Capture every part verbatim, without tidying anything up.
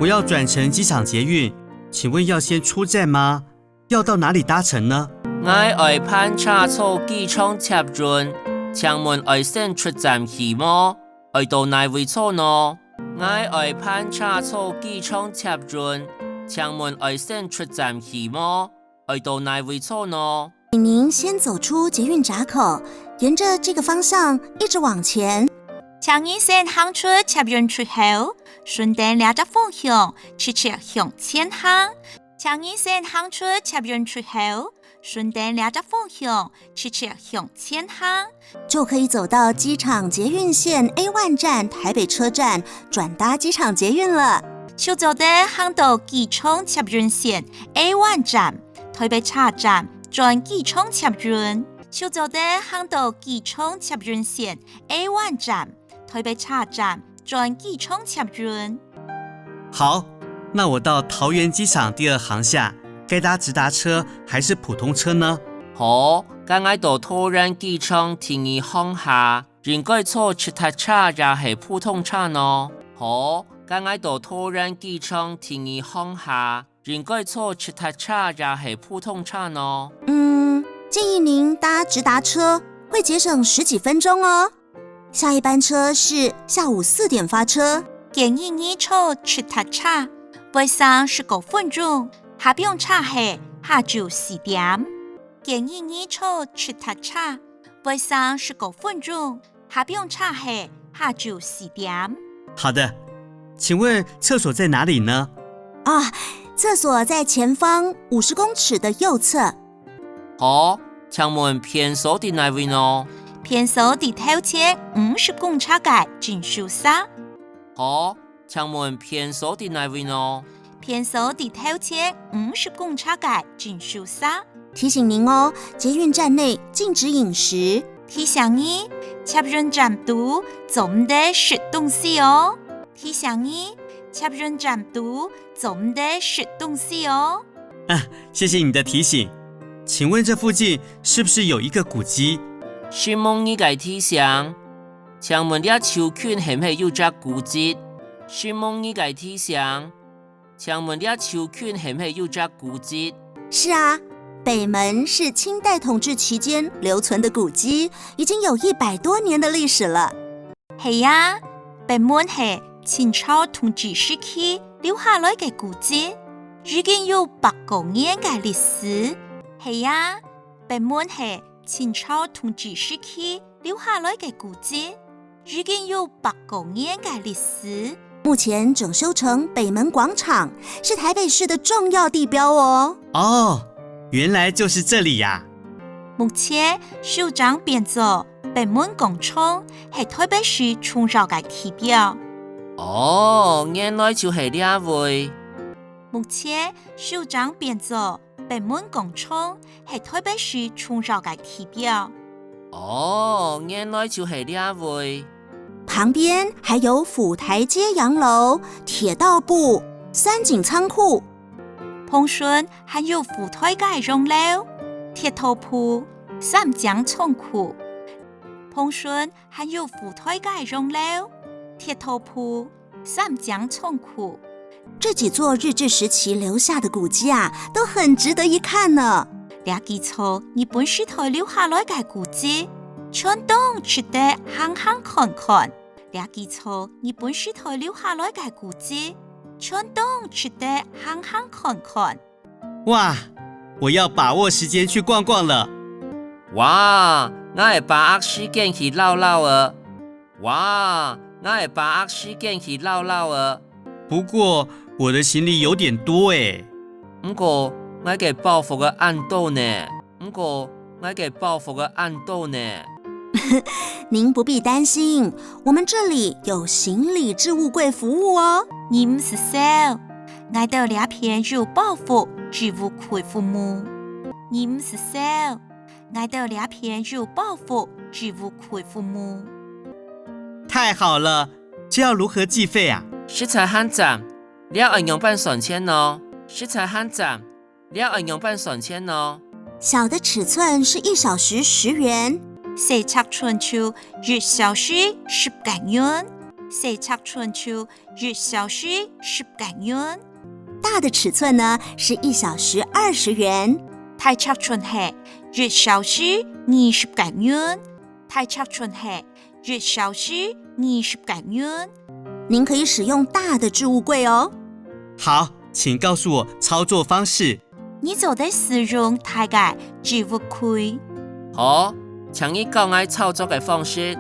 我要轉乘機場捷運，請問要先出站嗎？要到哪裡搭乘呢？𠊎愛轉車坐機場捷運，請問愛先出站去無？愛到哪位坐呢？𠊎愛轉車坐機場捷運，請問愛先出站去無？愛到哪位坐呢？請您先走出捷運闸口，沿著這個方向一直往前。請你先行出捷運出口，順等這隻方向，直直向前行。請你先行出捷運出口，順等這隻方向，直直向前行。就可以走到機場捷運線A one站台北車站，轉搭機場捷運了。就做得行到機場捷運線A one站台北車站轉機場捷運，就做得行到機場捷運線A one站台北車站轉機場捷運。好，那我到桃園機場第二航廈，該搭直達車還是普通車呢？好，該𠊎到桃園機場第二航廈，應該坐直達車也係普通車呢？好，該𠊎到桃園機場第二航廈， 應該坐直達車也係普通車呢？嗯，建議您搭直達車，會節省十幾分鐘哦。下一班車是下午四點發車。建議你坐直達車，會省十幾分鐘，下枋車係下晝四點。建議你坐直達車，會省十幾分鐘， 下枋車係下晝四點。好的，請問廁所在哪裡呢？啊，廁所在前方五十公尺的右側。好，請問便所在哪位呢？便所在頭前五十公尺个正手下。好，請問便所在哪位呢？便所在頭前五十公尺个正手下。 提醒您哦，捷運站內禁止飲食。提醒你，捷運站肚做毋得食東西哦。提醒你，捷運站肚做毋得食東西哦。啊，謝謝你的提醒。請問這附近是不是有一個古蹟？承蒙你个提醒。請問這附近係毋係有隻古蹟？承蒙你个提醒。 請問這附近係毋係有隻古蹟？是啊，北門是清代統治期間留存的古蹟，已經有一百多年的歷史了。係啊，北門係清朝統治時期留下來个古蹟，已經有百過年个歷史。係啊，北門係清朝統治時期留下來个古蹟，已經有百過年个歷史。目前整修成北門廣場，是台北市的重要地標哦。哦，原來就是這裡呀。目前修整變做北門廣場，係台北市重要个地標。哦，原來就係這位。目前修整變做 北門廣場係台北市重要个地標。哦，原來就係這位。旁邊還有府臺街洋樓、鐵道部、三井倉庫。旁脣還有府臺街洋樓、鐵道部、三井倉庫。旁脣還有府臺街洋樓、鐵道部、 三井倉庫。這幾座日治時期留下的古蹟啊，都很值得一看呢。這幾座日本時代留下來个古蹟，全當值得行行看看。這幾座日本時代留下來个古蹟，全當值得行行看看。 哇，我要把握時間去逛逛了。哇，𠊎愛把握時間去遶遶仔。哇，𠊎愛把握時間去遶遶仔。不過，我的行李有點多欸。毋過，𠊎个包袱仔恁多呢。毋過，𠊎个包袱仔恁多呢。您不必擔心，我們這裡有行李置物櫃服務哦。你毋使愁， 𠊎兜這片有包袱置物櫃服務。你毋使愁，𠊎兜這片有包袱置物櫃服務。太好了，這要如何計費啊？實在還讚，這愛仰般算錢呢？實在還讚，這愛仰般算錢呢？小的尺寸是一小時十元。細尺寸就一小時十個銀。細尺寸就一小時十個銀。大的尺寸呢，是一小時二十元。大尺寸係一小時二十個銀。大尺寸係一小時二十個銀。您可以使用大的置物櫃哦。好，请告诉我操作方式。你做得使用大个置物櫃。好，请你教𠊎操作个方式。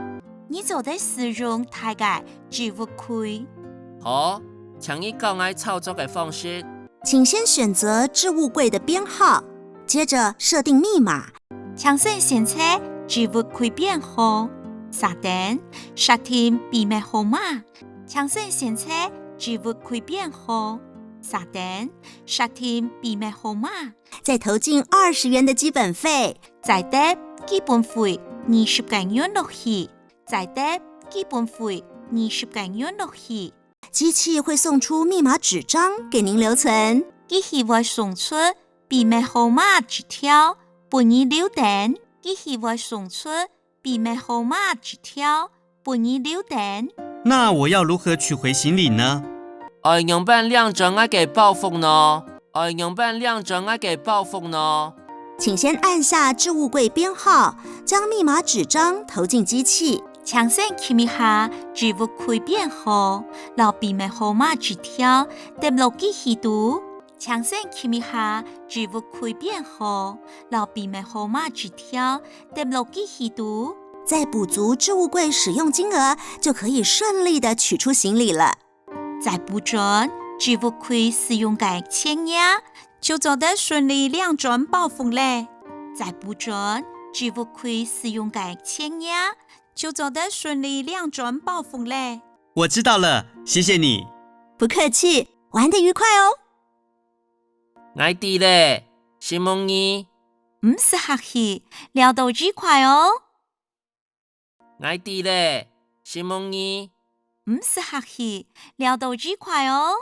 你做得使用大个置物櫃。好，请你教𠊎操作个方式。请先选择置物柜的编号，接着设定密码。请先选择置物柜编号，下等设定秘密号码。请先选择置物柜编号，下等设定秘密号码。再投进二十元的基本费。再得基本费二十个银落去。再得基本费二十个银落去。机器会送出密码纸张给您留存。机器会送出秘密号码纸条分你留等。机器会送出秘密号码纸条分你留等。那我要如何取回行李呢？爱仰般领转𠊎个包袱呢？爱仰般领转𠊎个包袱呢？请先按下置物柜编号，将密码纸张投进机器。请先撳一下置物柜编号，摎秘密号码纸条抌落机器肚。请先撳一下置物柜编号，摎秘密号码纸条抌落机器肚。再补足置物柜使用金额，就可以顺利的取出行李了。再补转置物柜使用个钱额，就做得顺利领转包袱了。再补转置物柜使用个钱额，就做得顺利领转包袱了。我知道了，谢谢你。不客气，玩得愉快哦。 𠊎知了，承蒙你。毋使客氣，尞到愉快哦。 𠊎知了，承蒙你。毋使客氣，尞到愉快哦。